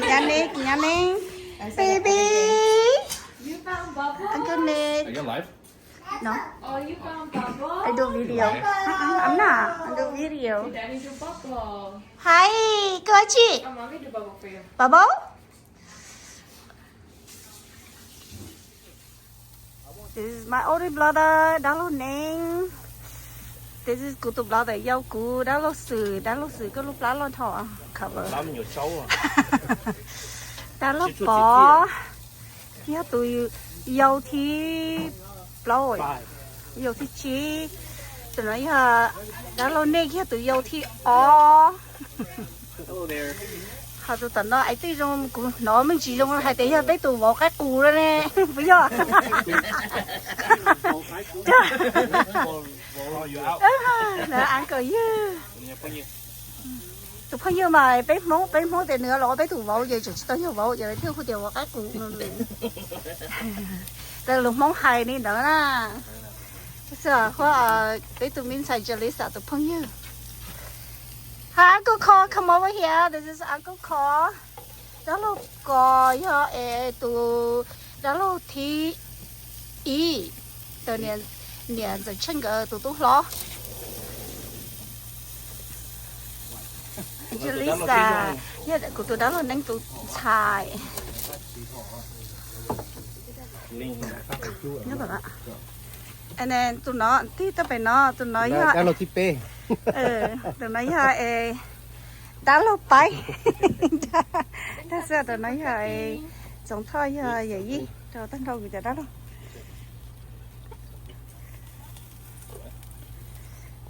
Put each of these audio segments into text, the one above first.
Nyav Neeg, Nyav Neeg. Baby. Uncle Nick. Are you live? No. Oh, you found Bubble? I do video. Live? Mm-mm, I'm not. I do video. Daddy do Bubble. Hi, koj ua dab tsi? Bubble? This is my older brother, dab laug Neeg. This is kuv tus brother yau kuv, dab laug Xwm, dab laug Xwm koj lub plab loj dhau cover. Dab laug Pov, yog tus yau thib plaub, yau thib tsib. Tus no yog dab laug Neeg, yog tus yau thib ob. Ho tus tom no es twb zoo, kuv hnov me ntsis zoo hais tias yog peb tus vauv qaib qus lawm ne, puas yog? Uncle Ywg. Tus phooj ywg mas peb Hmoob, peb Hmoob tias nws los ua peb tus vauv ces tseem tsis tau yog vauv ces lawv thiaj hu tias vauv qaib qus no. Lawv lus Hmoob hais li ntawd na. Xwb, peb tus me ntxhais Jalisa tus phooj ywg. Hi, Uncle Kos, come over here. This is Uncle Kos. Dab laug Kos yog es tus dab laug thib ib, tus niam, niam ntxawm Tsheej nkawd tus tub hlob. Jalisa yog kuv tus dab laug Neeg tus ntxhais. Tus no tij tau pem no, tus no yog dab laug thib peb. Tus no yog dab laug Paib. Tab sis tus no yog Txoov Thoj, yog yawm yij rau tag nrho kuv cov dab laug.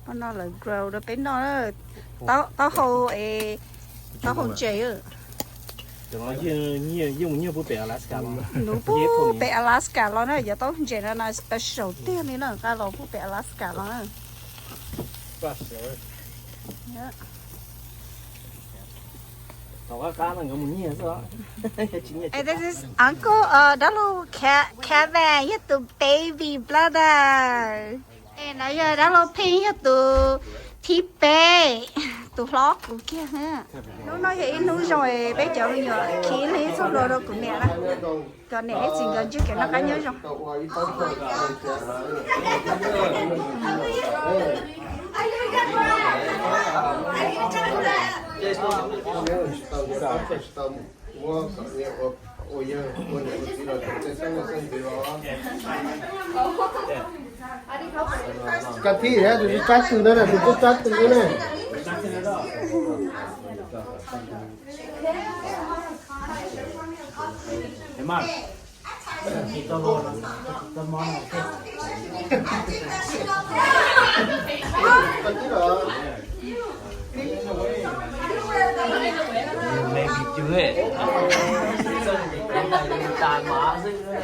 Pab no lawv grow rau peb noj, taub hau, taub hau ntses. Nws pub pem Alaska los na, yog taub hau ntses no na special tiag li na, nqa los pub pem Alaska los na. This is uncle, dab laug Kevin, yog tus baby brother. Es no yog dab laug Pheej, yog tus thib peb, tus hlob kuv kiag. Hnub no yog ib hnub zoo, peb cov me nyuam khi ib leeg ib txoj hlua rau kuv niam na. Cov niam ib txiv nkawd ntsib kev noj qab nyob zoo. Kab thib thiab tus tsab tw na, tus tsab tw na.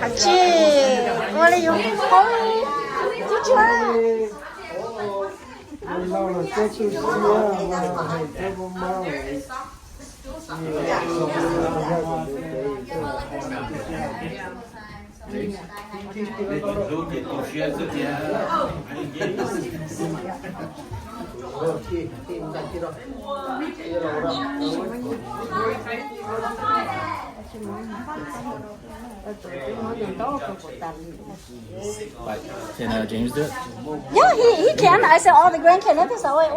Hais tsis ua li yus poob tib tsuag. Right. Can uh, James do it? Yeah, he, he can. I said all the grandkids. Let this away.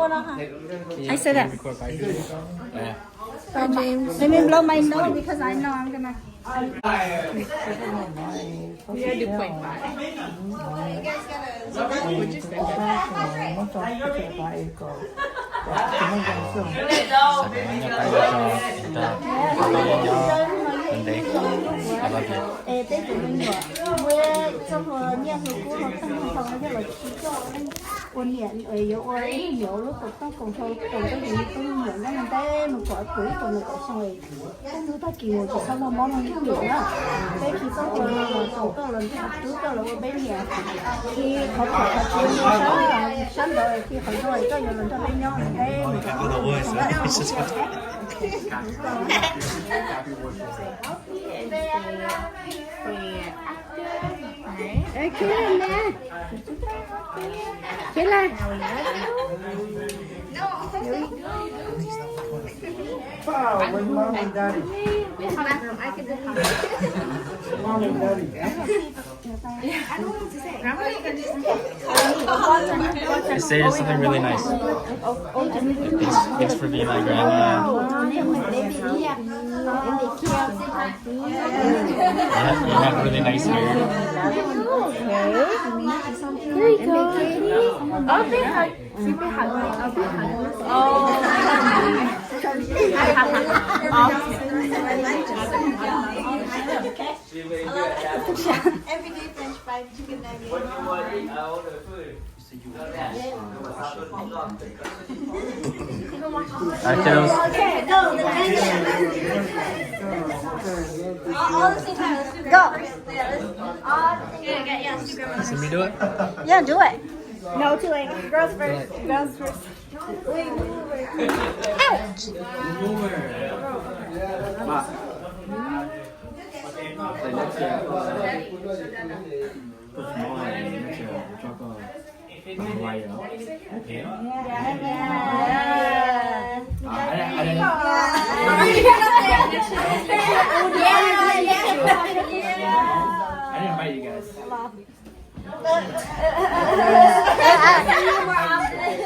I said that. Record by here. Yeah. Hi, James. Let me blow my nose because I know I'm gonna. Xav kom nyob tau nyob tso, nyob tau nyob ntev. I love you. Es peb tus me nyuam muab txoj hlua nyiaj hlua kub hlua txheej hlua ntau yog los tsis coj ua niam, yuav ua ib niam ua lub koom txooj koom hlau koom rau yus tus me nyuam nyob ntev mus kom kuv ib puas nees nkaum xyoo. Kaj ntug tag kis mus tsis txhob muaj mob muaj nkeeg na. Peb khi txoj hlua no los koom koj los nrog rub koj los ua peb niam. Khi qhov phem qhov tsis zoo sab, sab nraud, khi qhov zoo koj yuav los nrog peb nyob ntev mus kom kuv ib puas nees nkaum xyoo. Kayla, Kayla. Wow, with mom and daddy. Mom and daddy. Just say something really nice. Like, thanks, thanks for being my grandma. You have, you have really nice hair. There you go. Open. Everyday French fries, chicken nuggets. Alright, kiddos. All the same time. Let's do it. Go. Yeah, let's do all the same time. Let's do grandma's. Let's do grandma's. Yeah, do it. No, too late. Girls first. Girls first. Ouch. I didn't invite you guys.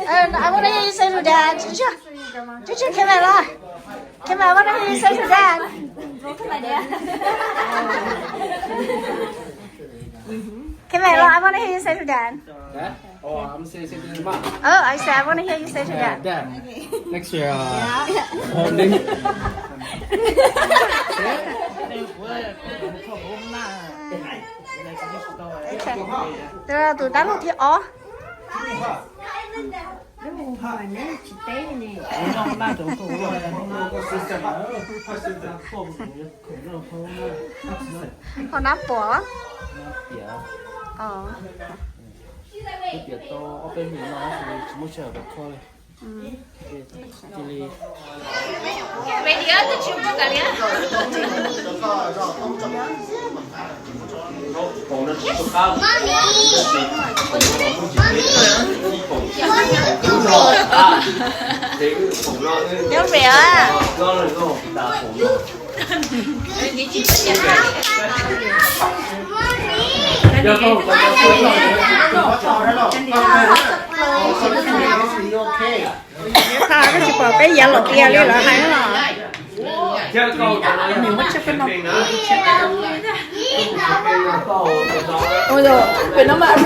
Uh, I want to hear you say to dad. Cucu, cucu, camera. Camera, I want to hear you say to dad. Camera, I want to hear you say to dad. Dad? Oh, I'm saying, say to your mom. Oh, I said I want to hear you say to dad. Dad, next year, uh, home day. Tus, tus dab laug thib ob. Ho nab puas? Nyob ve a. Koj tsis pom peb yav laum qia li lawv hais no. Ui, pem no mas.